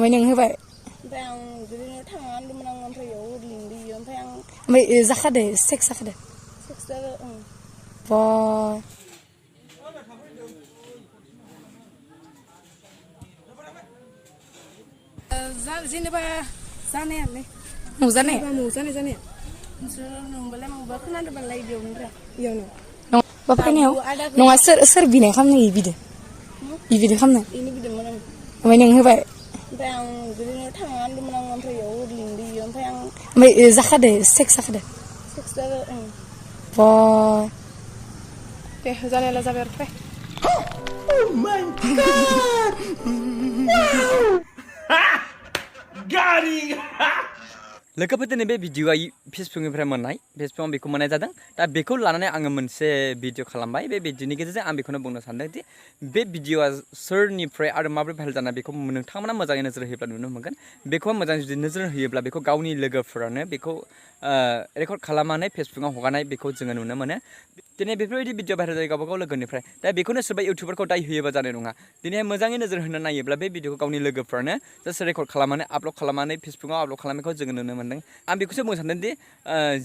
ओमफ्राय नों होबाय ओमफ्राय आं बिदिनो थांनानैमोन आं ओमफ्राय इयाव लिंदों ओमफ्राय आं ओमफ्राय जाखादो सेक्स जाखादो सेक्स जादों बा जेनेबा जानायालाय नुजानाय जानाया नोंसोर नोंबालाय माबा खोनादोंबालाय इयावनो बा फैनायाव नङा सोर बिनाय खालामनो बिदो बिदो खालामनो इनि बिदोंमोन आं ओमफ्राय नों होबाय ओमफ्राय आं बिदिनो थांनानैमोन आं ओमफ्राय इयाव लिंदों ओमफ्राय आं ओमफ्राय जाखादो सेक्स जाखादो सेक्स जादों बा दे जानायालाय जाबाय आरो फै Oh my god! Got it! लोगोफोर दिनै बे भिडिअआ फेसबुकनिफ्राय मोननाय फेसबुकआव बेखौ मोननाय जादों दा बेखौ लानानै आङो मोनसे भिडिअ खालामबाय बे भिडिअनि गेजेरजों आं बेखौनो बुंनो सानदों दि बे भिडिअआ सोरनिफ्राय आरो माबोरै भाइरेल जाना बेखौ नोंथांमोना मोजाङै नोजोर होयोब्ला नुनो मोनगोन बेखौ मोजाङै जुदि नोजोर होयोब्ला बेखौ गावनि लोगोफोरानो बेखौ रेकर्ड खालामनानै फेसबुकआव हगारनाय बेखौ जोङो नुनो मोनो दिनै बेफोरबायदि भिडिअ भाइरेल जायो गावबा गाव लोगोनिफ्राय दा बेखौनो सोरबा इउटिउबारखौ दाय होयोबा जानाय नङा दिनैहाय मोजाङै नोजोर होनो नायोब्ला बे भिडिअखौ गावनि लोगोफ्रानो जास्ट रेकर्ड खालामनानै आपल'ड खालामनानै फेसबुकआव आपल'ड खालामनायखौ जोङो नुनो मोनदों आं बेखौसो बुंनो सानदों दि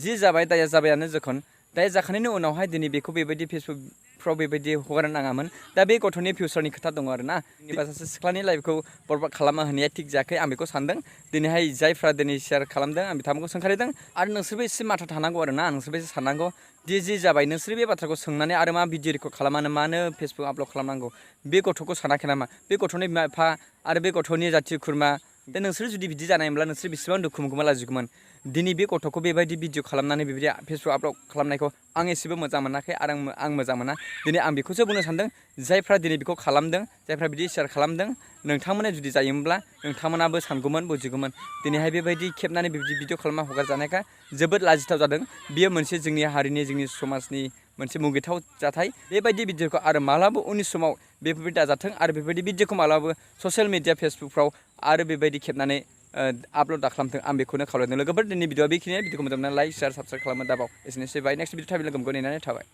जि जाबाय दाया जाबायानो जखन दाया जाखांनायनि उनावहाय दिनै बेखौ बेबायदि फेसबुकफ्राव बेबायदि हगारनो नाङामोन दा बे गथ'नि फिउचारनि खोथा दङ आरो ना एबा सासे सिख्लानि लाइफखौ बरबाद खालामना होनाया थिग जायाखै आं बेखौ सानदों दिनैहाय जायफ्रा दिनै शेयार खालामदों आं बिथांमोनखौ सोंखारिदों आरो नोंसोरबो एसे माथा थानांगौ आरो ना नोंसोरबो एसे साननांगौ दि जि जाबाय नोंसोर बे बाथ्राखौ सोंनानै आरो मा भिडिअ रेकर्ड खालामानो मानो फेसबुक आपल'ड खालामनांगौ बे गथ'खौ सानाखै नामा बे गथ'नि बिमा बिफा आरो बे गथ'नि जाथि खुरमा दा नोंसोर जुदि बिदि जानायमोनब्ला नोंसोर बेसेबां दुखु मोनगौमोन लाजिगौमोन दिनै बे गथ'खौ बेबायदि भिडिअ खालामनानै बेबायदि फेसबुक आपल'ड खालामनायखौ आं एसेबो मोजां मोनाखै आरो आं मोजां मोना दिनै आं बेखौसो बुंनो सानदों जायफ्रा दिनै बेखौ खालामदों जायफ्रा बिदि शेयार खालामदों नोंथांमोना जुदि जायोमोनब्ला नोंथांमोनाबो सानगौमोन बुजिगौमोन दिनैहाय बेबायदि खेबनानै बेबायदि भिडिअ खालामना हगारजानायखाय जोबोद लाजिथाव जादों बियो मोनसे जोंनि हारिनि जोंनि समाजनि मोनसे मुगैथाव जाथाय बेबायदि भिडिअखौ आरो मालाबा उननि समाव बेफोरबायदि दाजाथों आरो बेबायदि भिडिअखौ मालाबाबो ससियेल मिडिया फेसबुकफ्राव आरो बेबायदि खेबनानै आपल'ड दा खालामथों आं बेखौनो खावलायदों लोगोफोर दिनै भिडिअआ बेखिनियानो भिडिअखौ मोजां मोनना लाइक शेयार साबस्क्राइब खालामनो दाबाव एसेनोसै बाय नेक्स्ट भिडिअ टाइम लोगो मोनगोन नेनानै थाबाय